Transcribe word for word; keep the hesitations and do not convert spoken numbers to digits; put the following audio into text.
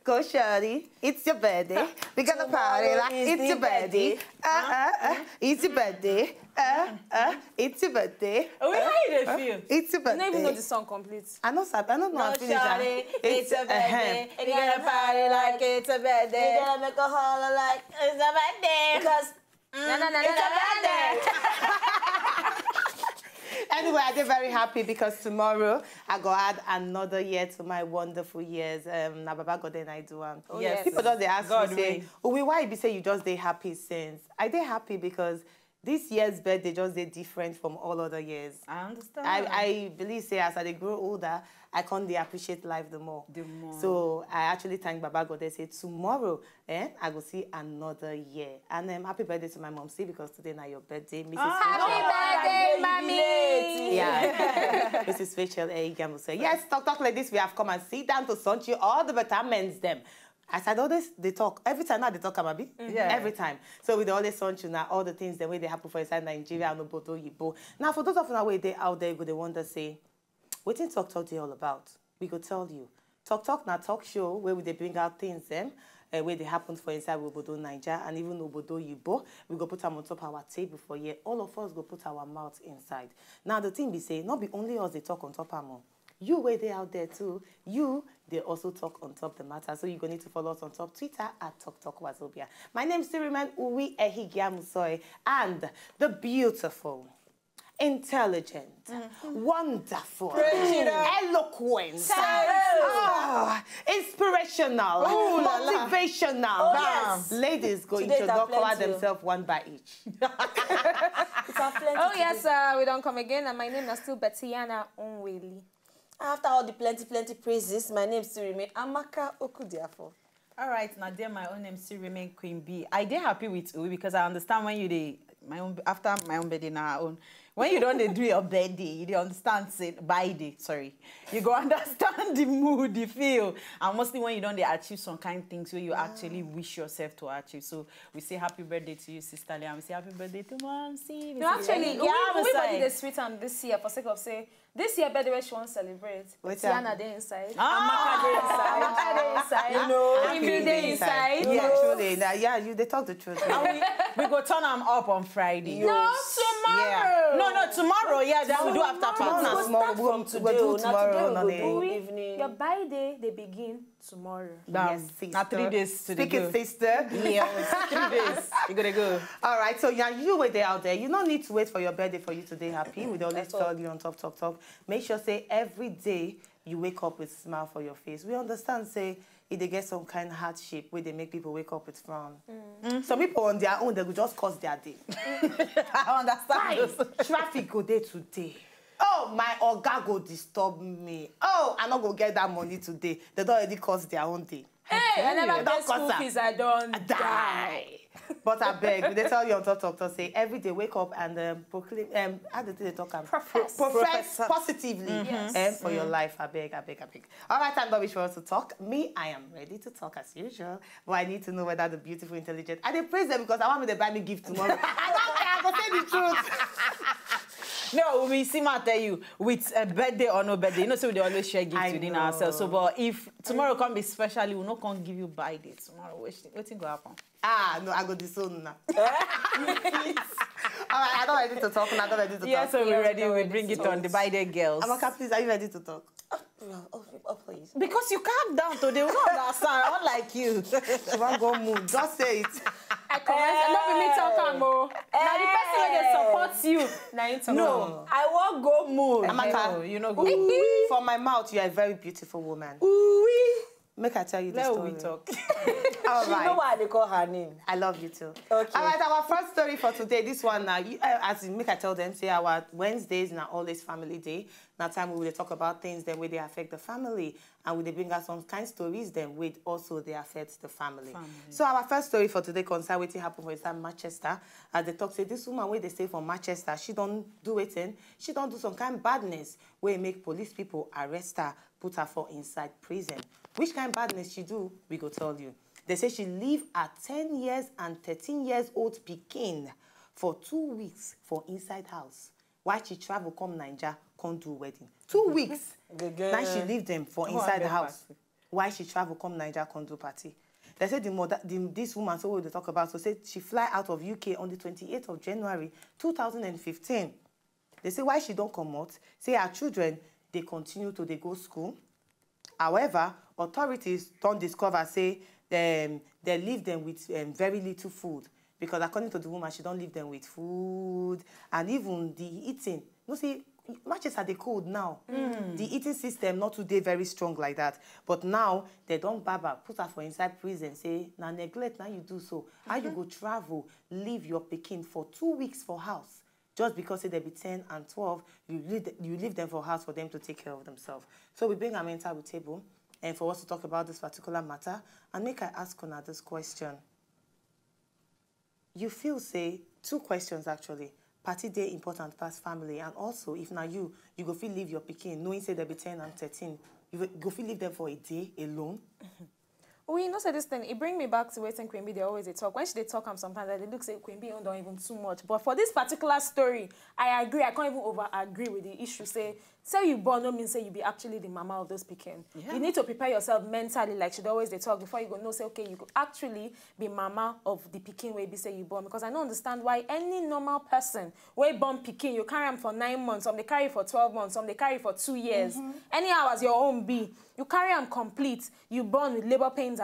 Go, shorty. It's your birthday. We gonna party like it's your birthday. Uh, uh, uh. It's your birthday. Uh, uh. It's your birthday. Oh, how you dey feel? It's your You don't even know birthday. the song complete. I know, sab- I don't know. I Don't finish am. shorty, it's your birthday. Uh-huh. We gonna party like it's your birthday. Gotta make a holler like it's a birthday. Because Na, na, na, na, it's na, a na, na. birthday. Anyway, I dey very happy because tomorrow I go add another year to my wonderful years. Um, na Baba God and I do am. Yes. People just dey ask God me say, way. "Uwe, why you be say you just dey happy since?" I dey happy because this year's birthday just dey different from all other years. I understand. I, I believe say as I dey grow older, I come dey appreciate life the more. The more. So I actually thank Baba God and say tomorrow, eh, I go see another year. And um, happy birthday to my mom, see, because today na your birthday, Missus Ah, Rachel. happy birthday, mommy. Yeah. Missus Rachel Eigamuso. Yes, talk talk like this. We have come and sit down to Sonchi all the vitamins them. As I always they talk every time now they talk about it. Yeah. Every time. So we dey always Sonchi now all the things the way they happen for inside Nigeria and Obodo Yibo. Now for those of you wey dey out there, go they wonder say, wetin talk talk dey all about? We go tell you. Talk talk na talk show where we dey bring out things them. Uh, where they happen for inside Obodo Niger and even Obodo Yibo, we go put them on top our table for here. All of us go put our mouth inside. Now the thing be say, not be only us they talk on top am o. You where they out there too, you they also talk on top the matter. So you go need to follow us on top Twitter at Talk Talk Wazobia. My name is Siriman Uwe Ehigiamusoy and the beautiful, intelligent, wonderful, Praise it up. Eloquent, Thanks. ah, inspirational, Ooh, la, la. Motivational. Oh, yes. Ladies go Today it have introduce plenty o. Themselves one by each. It's a plenty Oh today. Yes, uh, we don't come again, and my name is still Betiana Onweli. After all the plenty, plenty praises, my name still remain Amaka Okudiafo. All right, now there my own name still remain Queen B. I dey happy with Uwe because I understand when you dey my own after my own birthday na her own. When you don't dey do your birthday, you dey understand say by day, sorry. You go understand the mood, the feel. And mostly when you don't dey achieve some kind things where you actually wish yourself to achieve. So we say happy birthday to you, Sister Leah. And we say happy birthday to Mom. See, No, actually, yeah, we, I'm we body excited. Dey sweet am this year for sake of say this year birthday wey she wan celebrate. Wait Tiana am. Dey inside. Ah. Amaka Dey inside. Amaka Dey inside. You know, Queen B Dey inside. Yeah, Yes. Truly. Now, yeah, you they talk the truth. And we, we go turn am up on Friday. No, Yeah. tomorrow. No, no, tomorrow. Yeah, then we do after Tomorrow party. na small, we go, we go do tomorrow. No, do no. Evening. Your birthday dey begin tomorrow. Damn. Yes, sister. Na three days to Speak the it, go. Sister. Yeah, three days. You gotta go. All right, so yeah, you were there out there. You don't need to wait for your birthday for you to be happy. We always That's all. Tell you on Talk Talk Talk. Make sure say every day you wake up with a smile for your face. We understand say if they get some kind of hardship where they make people wake up with frown. Some people on their own, they will just cause their day. I understand. Hi, traffic go day today. Oh, my oga go disturb me. Oh, I not go get that money today. They don't already cause their own day. Hey, I They never don't pay school cause am. Fees. I don't Die. But I beg, they tell you on Talk Talk Talk say every day wake up and um, proclaim. Um, how did they talk? Am? Profess. Profess positively. Yes. Um, for your life, I beg, I beg, I beg. All right, thank God we should also talk. Me, I am ready to talk as usual, but I need to know whether the beautiful, intelligent. I dey praise them because I want me to buy me gift tomorrow. I don't care. I go say the truth. No, we see ma tell you with a birthday or no birthday. You know, so we dey always share gifts I within know. Ourselves. So, but if tomorrow come be special, we no come give you by day tomorrow. Wetin wetin go happen? Ah, no, I go disown now. All right, I don't ready to talk. I don't ready to Yes, talk. so we're Yes, ready. we're We ready bring to it on talk. The By Day Girls. Amaka, please, are you ready to talk? Oh, oh, oh, please. Because you calm down today, we don't understand. Unlike you. She won't go mood. Just say it. I commend. No be me talk am o. Na the person wey dey support you. Na him talk am. No, I won't go mood. Amaka, No, you no go. ooh, from my mouth, you are a very beautiful woman. Ooh-wee. Make I tell you the Let story. We talk. All She know right. Why they call her name. I love you too. Okay. All right, our first story for today. This one now, you, uh, as in, make I tell them, say our Wednesdays now always family day. Now time we will talk about things then where they affect the family, and we they bring us some kind stories then with also they affect the family. Family. So our first story for today concern wetin happen for inside Manchester. As they talk say this woman where they stay from Manchester, she don't do it in. She don't do some kind badness where make police people arrest her, put her for inside prison. Which kind badness she do, we go tell you. They say she leave her ten years and thirteen years old pikin for two weeks for inside house. Why she travel come Niger, come do wedding? Two weeks. Gege. Now she leave them for Go and inside the beg house. Party. Why she travel come Naija come do party? They say the mother, the, this woman, so we dey talk about, so say she fly out of U K on the twenty-eighth of January two thousand and fifteen. They say why she don comot, say her children dey continue to dey go school. However, authorities don discover say dem, dem leave dem with, um, very little food, because according to the woman, she don leave dem with food, and even the eating. You know say Manchester dey cold now. The eating system not too dey very strong like that. But now, they don gbab her, put her for inside prison, say na neglect na you do so. How you go travel, leave your pikin for two weeks for house, just because say they be ten and twelve, you leave, you leave them for house for them to take care of themselves. So we bring am enter the table, and for us to talk about this particular matter, and make I ask una this question. You feel say, two questions actually. Party dey important pass family, and also if na you, you go fit leave your pikin, knowing say they be ten and thirteen, you go fit leave them for a day alone? We know say this thing, it bring me back to wetin Queen Bee dey always dey talk. When she dey talk am sometimes, I dey look say Queen Bee own don even too much. But for this particular story, I agree. I can't even over agree with the issue. Say, say you born no mean say you be actually the mama of those pikin. You need to prepare yourself mentally, like she dey always dey talk, before you go know say, okay, you go actually be mama of the pikin wey be say you born. Because I no understand why any normal person wey born pikin, you carry am for nine months, some dey carry for twelve months, some dey carry for two years. Anyhow as your own be, you carry am complete, you born with labour pains